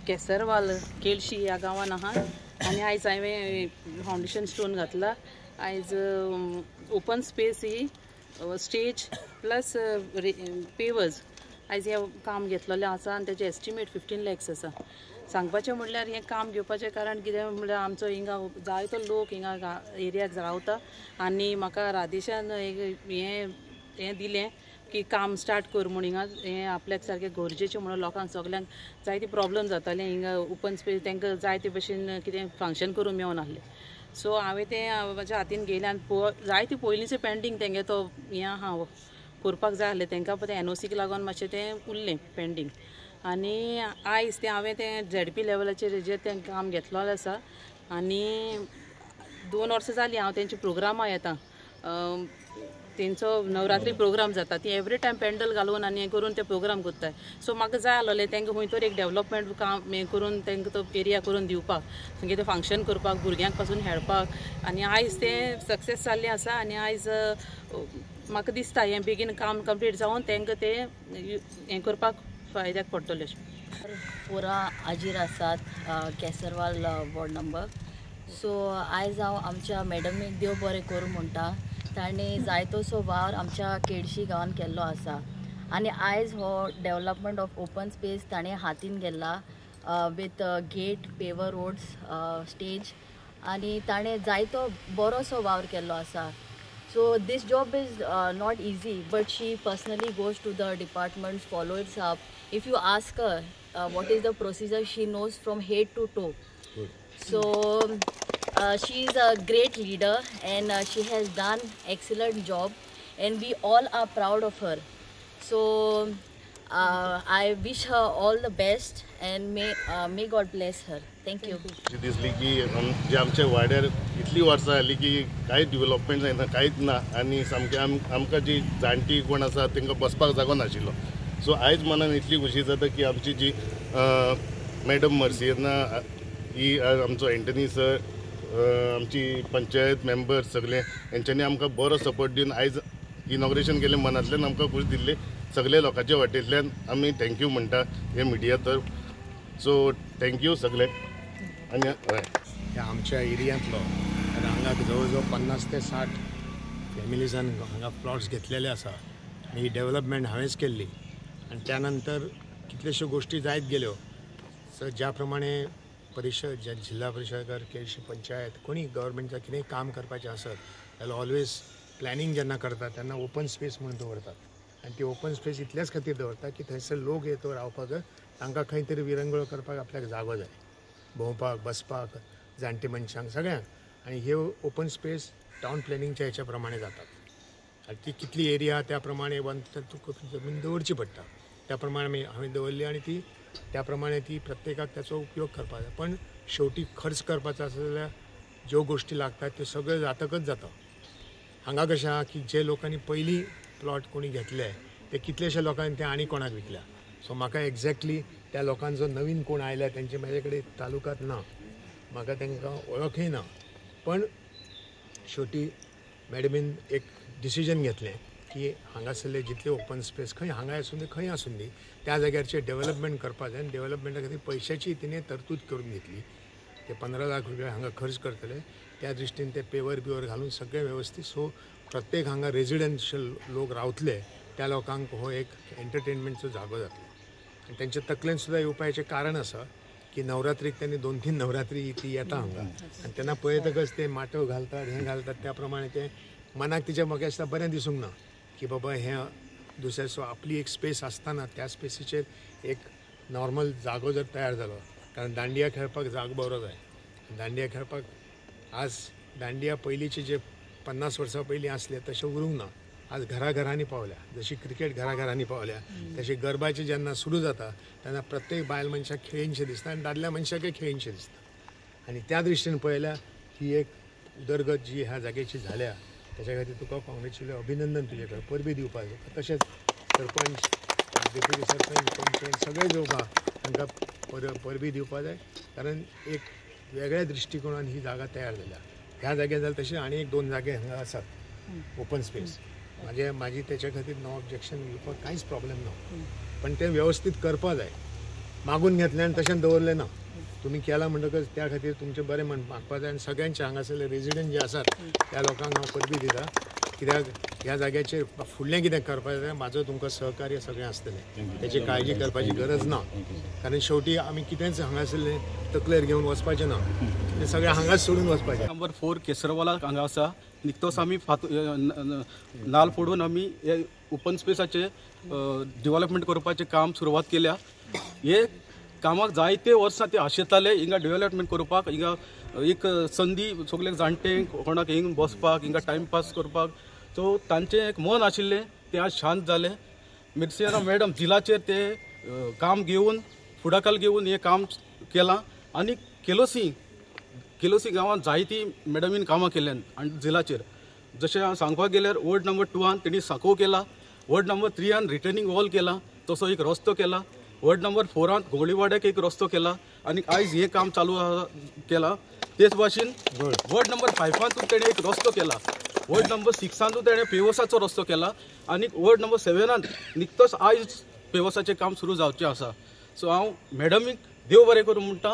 केसरवाल केळशी ह्या गांवान आहा आनी आयज हांवें फावंडेशन स्टोन घातला. आयज ओपन स्पेस ही स्टेज प्लस पेवर्स आयज हें काम घेतलेलें आसा आनी तेजें एस्टिमेट 15 lakhs आसा. सांगपाचें म्हणल्यार हें काम घेवपाचें कारण कितें म्हणल्यार आमचो हिंगा जायतो लोक हिंगा एरियाक रावता आनी म्हाका राधेशान हें हें दिलें की काम स्टार्ट कर म्हूण. हिंगा हें आपल्याक सारकें गरजेचें म्हणून लोकांक सगल्यांक जायते प्रॉब्लम जाताले हिंगा ओपन स्पेस तांकां जाय ते भशेन कितें फंक्शन करूंक मेळनासलें. सो हांवें तें म्हज्या हातीन घेयलें आनी जायते पयलींचें पेंडींग तेंगे तो हें आहा करपाक जाय आसलें तांकां, पण तें एनओसीक लागून मातशें तें उरलें पेंडींग. आनी आयज तें हांवें तें झेडपी लेवलाचेर जें तें काम घेतलेलें आसा आनी 2 वर्सां जालीं हांव तेंच्या प्रोग्रामां येता. तेंचो नवरात्री प्रोग्राम जाता ती एवरी टायम पेंडल घालून आनी हें करून ते प्रोग्राम करताय. सो म्हाका जाय आसलेलें तांकां खंय तरी एक डेवलपमेंट काम हें करून तांकां तो एरिया करून दिवपाक, कितें फंक्शन करपाक, भुरग्यांक पासून खेळपाक. आनी आयज तें सक्सेस जाल्लें आसा आनी आयज म्हाका दिसता हें बेगीन काम कंप्लीट जावन तांकां तें हें करपाक फायद्याक पडटलें. पोरा आजीर आसात केसरवाल वॉर्ड नंबर. सो आयज हांव आमच्या मॅडमीक देव बरें करूं म्हणटा. ताणें जायतोसो वावर आमच्या केळशी गांवान केल्लो आसा आनी आयज हो डेवलपमेंट ऑफ ओपन स्पेस ताणें हातीन गेल्ला with gate, paver roads, stage आनी ताणें जायतो बरोसो वावर केल्लो आसा. So this job is not easy, but she personally goes to the departments, follows up. If you ask her what is the procedure, she knows from head to toe. So she is a great leader and she has done excellent job and we all are proud of her. So I wish her all the best and may God bless her. Thank you. दिसली की जे आमच्या वाड्यार इतली वर्सां जाली की कांय development जायना, कांयच ना आनी सामकें आमकां जी जाणटी कोण आसा तांकां बसपाक जागो नाशिल्लो. सो आयज मनान इतली खुशी जाता की आमची जी मॅडम मर्सियना ही, आमचो एंटनी सर, आमची पंचायत मेंबर सगळे हेंच्यांनी आमकां बरो सपोर्ट दिवन आयज इनॉग्रेशन केलें. मनांतल्यान आमकां खूश दिल्ली सगळे लोकांच्या वाटेंतल्यान आमी thank you म्हणटा हे मिडिया तर. सो thank you सगळे. आनी ह्या आमच्या एरियांतलो हांगा जवळ जवळ 50 ते 60 फॅमिलीजान हांगा प्लॉट्स घेतलेले आसा आनी ही डेवलपमेंट हांवेंच केल्ली. आनी त्या नंतर कितल्योश्यो गोश्टी जायत गेल्यो. सो ज्या प्रमाणे परिशद, जिल्हा परिशद, केळशी पंचायत, कोणी गव्हर्मेंटचं कितेंय काम करपाचें आसत जाल्यार ऑलवेज प्लॅनिंग जेन्ना करतात तेन्ना ओपन स्पेस म्हणून दवरतात आनी ती ओपन स्पेस इतल्याच खातीर दवरतात की थंयसर लोक येतो रावपाक, तांकां खंय तरी विरंगुळ करपाक आपल्याक जागो जाय, भोंवपाक, बसपाक, जाणटे मनशांक सगळ्यांक. आनी हे ओपन स्पेस टावन प्लॅनिंगच्या हेच्या प्रमाणे जातात आनी ती कितली एरिया त्या प्रमाणे वन तुका जमीन दवरची पडटा, त्या प्रमाणे हांवें दवरली आनी ती त्या प्रमाणे ती प्रत्येकाक त्याचो उपयोग करपाक जाय. पण शेवटी खर्च करपाचो आसा जाल्यार ज्यो गोश्टी लागतात त्यो सगळ्यो जातकच जाता. हांगा कशें आहा की जे लोकांनी पयलीं प्लॉट कोणी घेतले ते कितलेशे लोकांनी ते आनी कोणाक विकल्या. सो म्हाका एक्झॅक्टली त्या लोकांचो नवीन कोण आयल्या तेंचे म्हाजे कडेन तालुकात ना, म्हाका तांकां वळखय ना. पण शेवटी मॅडमीन एक डिसिजन घेतलें की हांगासरले जितले ओपन स्पेस खंय हांगा आसूं दी खंय आसूं दी त्या जाग्याचेर डेवलपमेंट करपाक जाय आनी डेवलपमेंटा खातीर पयशाची तिणें तरतूद करून घेतली. ते 15 लाख रुपया हांगा खर्च करतले त्या दृश्टीन ते पेवर बिवर घालून सगळें वेवस्थीत. सो प्रत्येक हांगा रेजिडेन्शियल लोक रावतले त्या लोकांक हो एक एंटरटेनमेंटचो जागो जातलो. आनी तेंच्या तकलेन सुद्दां येवपाचें कारण आसा की नवरात्रीक त्यांनी 2-3 नवरात्री ती येता हांगा आनी तेन्ना पळयतकच ते माटव घालतात, हें घालतात, त्या प्रमाणे ते मनाक तिच्या म्हाका दिसता बरें दिसूंक ना की बाबा हें दुसऱ्या. सो आपली एक स्पेस आसतना त्या स्पेसीचेर एक नॉर्मल जागो जर तयार जालो, कारण दांडिया खेळपाक जागो बरो जाय. दांडिया खेळपाक आज दांडिया पयलींचे जे 50 वर्सां पयलीं आसले तशें उरूंक ना. आज घराघरांनी पावल्या, जशी क्रिकेट घराघरांनी पावल्या तशी गरबाचे जेन्ना सुरू जाता तेन्ना प्रत्येक बायल मनशाक खेळीनशें दिसता आनी दादल्या मनशाकय खेळीनशें दिसता. आनी त्या दृश्टीन पळयल्यार ही एक उदरगत जी ह्या जाग्याची जाल्या त्याच्या खातीर तुका कॉंग्रेच्युलेट, अभिनंदन तुजे कडेन, परबी दिवपाक जाय. तशेंच सरपंच, डेप्युटी सरपंच, पंचायत सगळे जो आहा तांकां परबी दिवपाक जाय, कारण एक वेगळ्या दृश्टिकोणान ही जागा तयार जाल्या. ह्या जाग्यार जाल्यार तशें आनी 1-2 जागे हांगा आसात ओपन स्पेस. म्हाजी तेच्या खातीर नो ऑब्जेक्शन दिवपाक कांयच प्रॉब्लेम ना, पण ते वेवस्थीत करपाक जाय. मागून घेतलें आनी तशें दवरलें ना. तुमी केलां म्हणटकच त्या खातीर तुमचें बरें म्हण मागपा जाय आनी सगळ्यांचे हांगासरले रेजिडंट जे आसात त्या लोकांक हांव परबी दिता, कित्याक ह्या जाग्याचेर फुडलें कितें करपाक जाय म्हाजो तुमकां सहकार्य सगळें आसतलें, तेची काळजी करपाची गरज ना. कारण शेवटी आमी कितेंच हांगासरलें तकलेर घेवन वचपाचें ना, तें सगळें हांगाच सोडून वचपाचें. नंबर 4 केसरवाला हांगा आसा. निकतोच आमी नाल फोडून आमी हे ओपन स्पेसाचे डेव्हलपमेंट करपाचें काम सुरवात केल्या. हे कामाक जायते वर्सां ते आशेताले हिंगा डेव्हलपमेंट करपाक, हिंगा एक संदी सगळे जाणटे कोणाक हिंग बसपाक, हिंगा टायमपास करपाक. सो तांचें एक मन आशिल्लें तें आज शांत जालें. मिर्सियाना मॅडम झिलाचेर ते काम घेवन फुडाकार घेवन हें काम केलां आनी केलोसी गांवांत जायतीं मॅडमीन कामां केल्यान आनी झिलाचेर. जशें हांव सांगपाक गेल्यार वॉर्ड नंबर 2 तेणी सांकव केला, वॉर्ड नंबर 3 रिटर्निंग वॉल केला, तसो एक रस्तो केला, वॉर्ड नंबर 4 गोळीवाड्याक एक रस्तो केला आनी आयज हें काम चालू केलां. तेच भाशेन वॉर्ड नंबर 5 तेणें एक रस्तो केला, वॉर्ड नंबर 6 तेणें पेवसाचो रस्तो केला आनी वॉर्ड नंबर 7 निकतोच आयज पेवसाचें काम सुरू जावचें आसा. सो हांव मॅडमीक देव बरें करूं म्हणटा.